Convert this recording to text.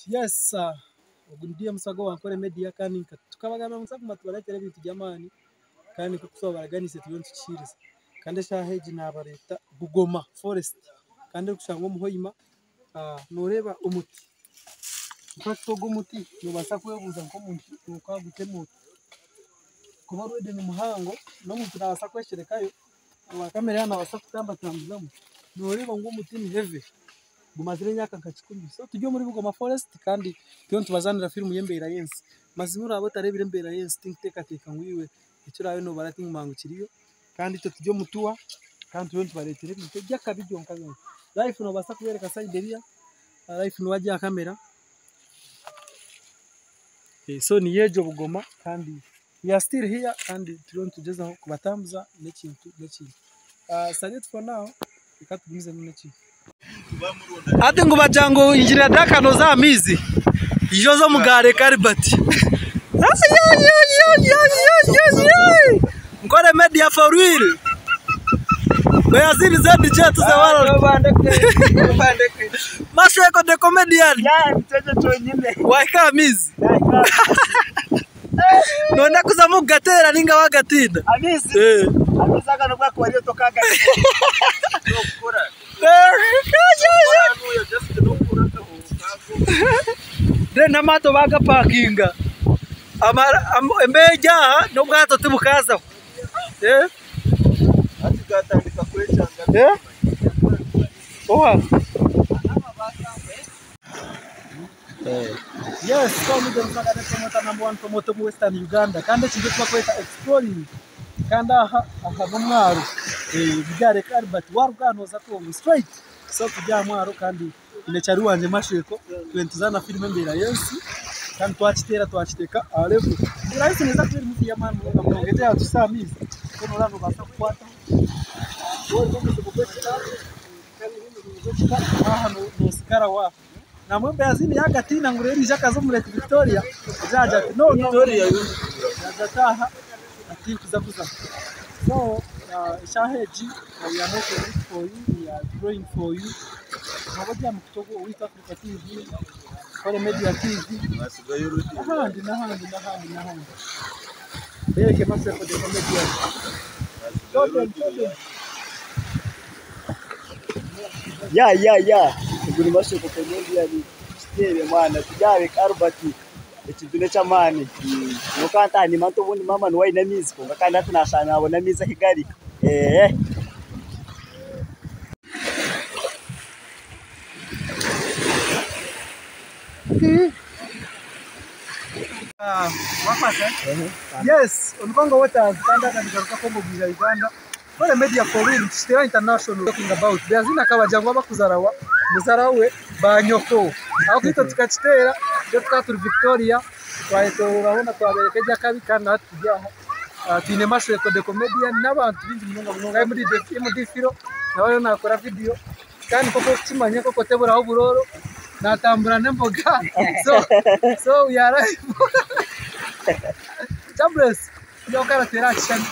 Yes, ogu ni DM Sago wa Ankole Media kandi nka tukabagambira ngu tuguma tubareetere ebintu by'amaani kandi nk'oku twabaraganiise turiyo nitukihiiriza. Kandi eshaaha egi naabareeta Bugoma Forest kandi erikushangwa omu Hoima. Nooreeba omuti, infact ogu omuti noobaasa kwebuuza nk'omuntu okaagutema ota? Kuba already ni muhango n'omuntu naabaasa kwesherekayo, owa kamera yaaba naabaasa kutambatambuzamu, nooreeba ngu omuti ni heavy. Gumazire emyaka nka kikumi. So turi omuri Bugoma forest kandi turiyo nitubazaanira firimu y'embeera y'ensi. Mazima oraabe otareebire embeera y'ensi tinkuteekateeka ngu iwe eki oraabe noobara tingumanya ngu kiriyo. Kandi itwe turi omu tour kandi turiyo nitubareetera ebintu eby'akabi byonka byonka. Life noobaasa kubeereka sayidi eriya, life niwe ari aha kamera. So niyo egyo Bugoma kandi we are still here kandi turiyo nitugyezaho kubatambuza n'ekintu n'ekintu. Salute for now, reka tugumizemu n'ekintu. Hati ngu bagira ngu Engineer Duncan oza aha maizi, ija oze omu gaari eka Albert. Nkore media for real. Where's ZJ to the world? Mashweko the comedian. Wahika aha maizi. Noyenda kuzamu kugateera ninga wagatiina? Amaizi Eh. amaizi aga nobu gakuba ariyo tokagateera Then amaato bagapakinga emeeri aha n'obwato tibukazaho. Eh? Hati gatandika kwecanga. Eh? Oha? Yes, so ni the promoter number one promoter mu Western Uganda kandi eki nikyo turikweta exploring kandi aha aha n'omwaro Bugareka Albert waruga aha nooza Congo straight so turi aha mwaro kandi nyine kyari wangye Masheko turiyo nituzaana firimu embeera y'ensi kandi twakiteera twakiteeka aha level. Embeera y'ensi neeza kuba eri movie y'amaani munonga munonga egi eyatuhitsya aha maizi mbwenu oraba noobaasa kukwataho waaba ori omuzigu gw'ekika aha nootsigara waafa. Nambwenu Beyazini yaagatiina ngu reero aije akaza omu Lake Victoria, yaagira ati no no yaagira ati aha tinkuza kuzaho. So eshaaha egi we are not ready for you, we are praying for you. Nooba ori aha mukutu ogwo East Africa TV, Kore Media TV, n'ahandi n'ahandi n'ahandi n'ahandi. Derek Maseko the comedian. Show them, show them. Ya ya ya ogu ni Mashoko comedian kiteebe mwana turi aha Albert ekintu n'eky'amaani kwonka ntaha nimanya nti obundi maama niwe aine amaizi kwonka kandi hati nashanga nabona amaizi ahu gari. Yes, Omukongo Waters kandi aka nigaruka Congo gwija Uganda. Kore Media for real nikitera international talking about Beazina akabagira ngu abakuzarawa muzara we ba nyoko aho itwe tukakiteera itwe tukaba turi Victoria twayetoorora hoona twabereka eby'akabi kandi na hati turi aha twine Mashweko the comedian n'abantu baingi munonga munonga MD Philo nawe ariyo naakora vidiyo kandi nk'oku orikukimanya nk'oku oteburaho oburooro naatambura n'emboga so so we are live Jobless nyowe arateera aha kishushani.